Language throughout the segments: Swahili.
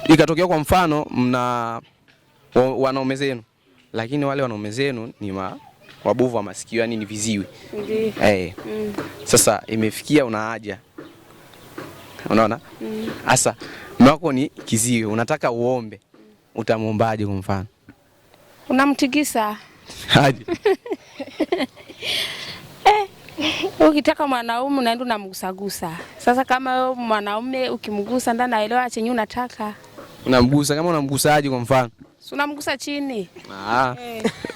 Ikatokea kwa mfano mna wanaume zenu, lakini wale wanaume zenu ni wabovu wa masikio, yani ni viziwi. Ndiyo. Eh. Sasa imefikia una haja, unaona sasa mume wako ni kiziwi, unataka uombe, utamwombaje kwa mfano? Unamtikisa. Aje? Ukitaka mwanaume unaenda unamgusagusa. Sasa kama wewe mwanaume ukimgusa ndani naelewa chenye unataka. Unamgusa kama unamgusaje kwa mfano? Si unamgusa chini. Ah,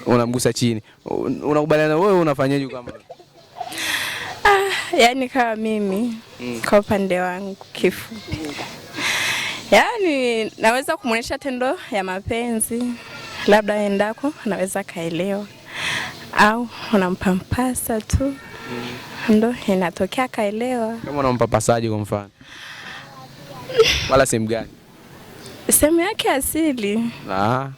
unamgusa chini. Unakubaliana wewe, unafanyaje kama Yaani kama mimi kwa upande wangu kifupi, yaani naweza kumwonyesha tendo ya mapenzi, labda endako naweza kaelewa, au unampampasa tu ndo inatokea kaelewa. Kama unampapasaje kwa mfano? Wala sehemu gani? Sehemu yake asili. Ah.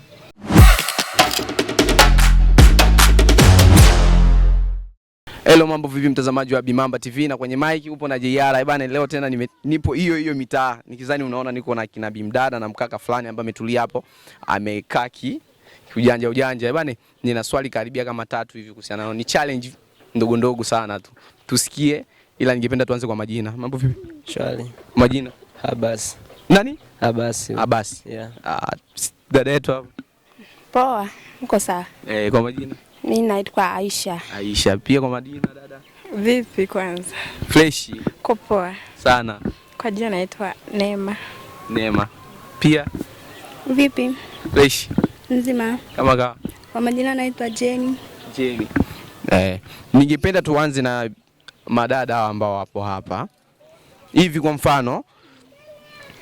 Hello, mambo vipi mtazamaji wa Bimamba TV na kwenye mic upo na JR. Eh bana, leo tena nipo hiyo hiyo mitaa. Nikizani unaona niko na kina Bimdada na mkaka fulani ambaye ametulia hapo. Amekaa ki ujanja ujanja. Eh bana, nina swali karibia kama tatu hivi kuhusiana nao. Ni challenge ndogo ndogo sana tu. Tusikie, ila ningependa tuanze kwa majina. Mambo vipi? Shwari. Majina? Abasi. Nani? Abasi. Abasi. Yeah. Ah, dada yetu hapo. Poa, uko sawa? Eh, kwa majina? Mimi naitwa Aisha. Aisha. Pia kwa majina dada? Vipi kwanza? Fresh Ko poa. sana. Kwa jina naitwa Neema. Neema. Pia Vipi? fresh Nzima. kama kawa. Kwa majina naitwa Jeni. Jeni. Eh, ningependa tuanze na madada hawa ambao wapo hapa. Hivi kwa mfano,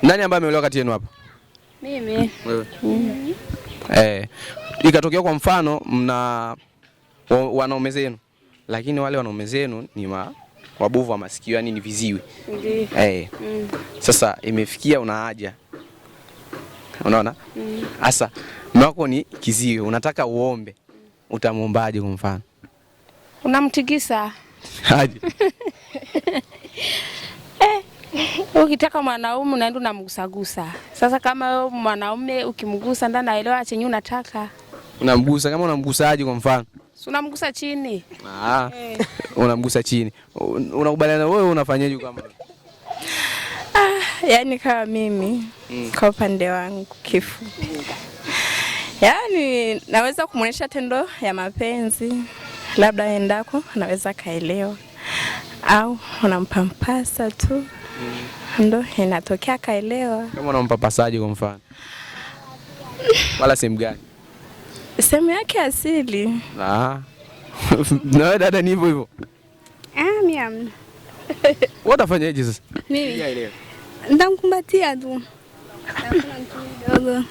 nani ambaye ameolewa kati yenu hapa? Mimi. Wewe. Eh, ikatokea kwa mfano mna wanaume zenu, lakini wale wanaume zenu ni wabovu wa masikio, yani ni viziwi. Ndiyo. Eh. Sasa imefikia una haja, unaona sasa mume wako ni kiziwi, unataka uombe, utamwombaje kwa mfano? Unamtikisa. Aje? Ukitaka mwanaume unaenda unamgusagusa. Sasa kama wewe mwanaume ukimgusa ndani naelewa chenye unataka. Unamgusa kama unamgusaje kwa mfano? Si unamgusa chini. Ah, unamgusa chini. Unakubaliana wewe, unafanyaje kama Yaani kama mimi kwa upande wangu kifupi, yaani naweza kumwonyesha tendo ya mapenzi, labda endako naweza kaelewa, au unampampasa tu ndo inatokea kaelewa. Kama unampapasaje kwa mfano? Wala sehemu gani? Sehemu yake asili. Ah. Na wewe dada ni hivyo hivyo. Ah, mimi hamna. Wewe utafanyaje sasa? Mimi nitamkumbatia tu. Hakuna mtu mdogo.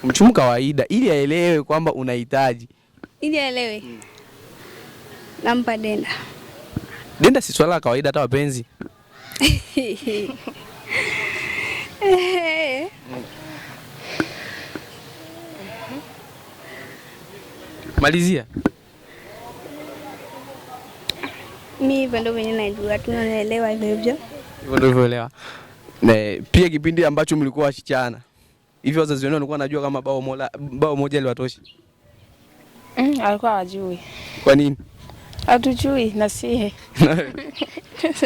Mchumu kawaida ili aelewe kwamba unahitaji. Ili aelewe. Nampa denda. Denda si swala la kawaida hata wapenzi. Malizia. Mimi hivyo ndio venye najua, tunaelewa hivyo hivyo. Hivyo ndio ulivyoelewa. Pia kipindi ambacho mlikuwa wasichana, hivi wazazi wenu walikuwa wanajua kama bao moja liwatoshi? Alikuwa hawajui. Kwa nini? Hatujui na sie.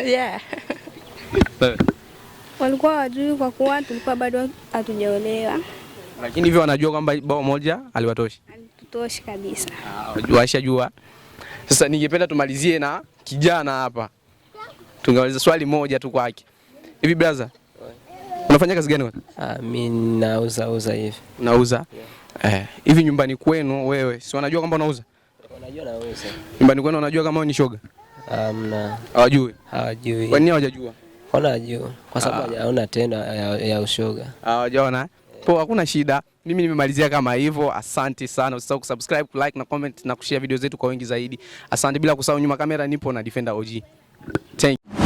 Yeah. Walikuwa wajui kwa kuwa tulikuwa bado hatujaolewa. Lakini hivyo wanajua kwamba bao moja aliwatoshi. Alitutoshi kabisa. Ah, washajua. Sasa ningependa tumalizie na kijana hapa. Tungemaliza swali moja tu kwake. Hivi brother, unafanya kazi gani wewe? Ah, mimi nauza uza hivi. Unauza? Hivi nyumbani kwenu wewe, si wanajua kwamba unauza? Wanajua nauza. Nyumbani kwenu wanajua kama wewe ni shoga? Hamna. Hawajui. Hawajui. Kwa nini hawajajua? Wanajua kwa sababu hawajaona tena ya ushoga. Hawajaona. Poa, hakuna shida. Mimi nimemalizia kama hivyo. Asante sana. Usisahau kusubscribe, kulike na comment na kushare video zetu kwa wengi zaidi. Asante, bila kusahau nyuma kamera nipo na Defender OG. Thank you.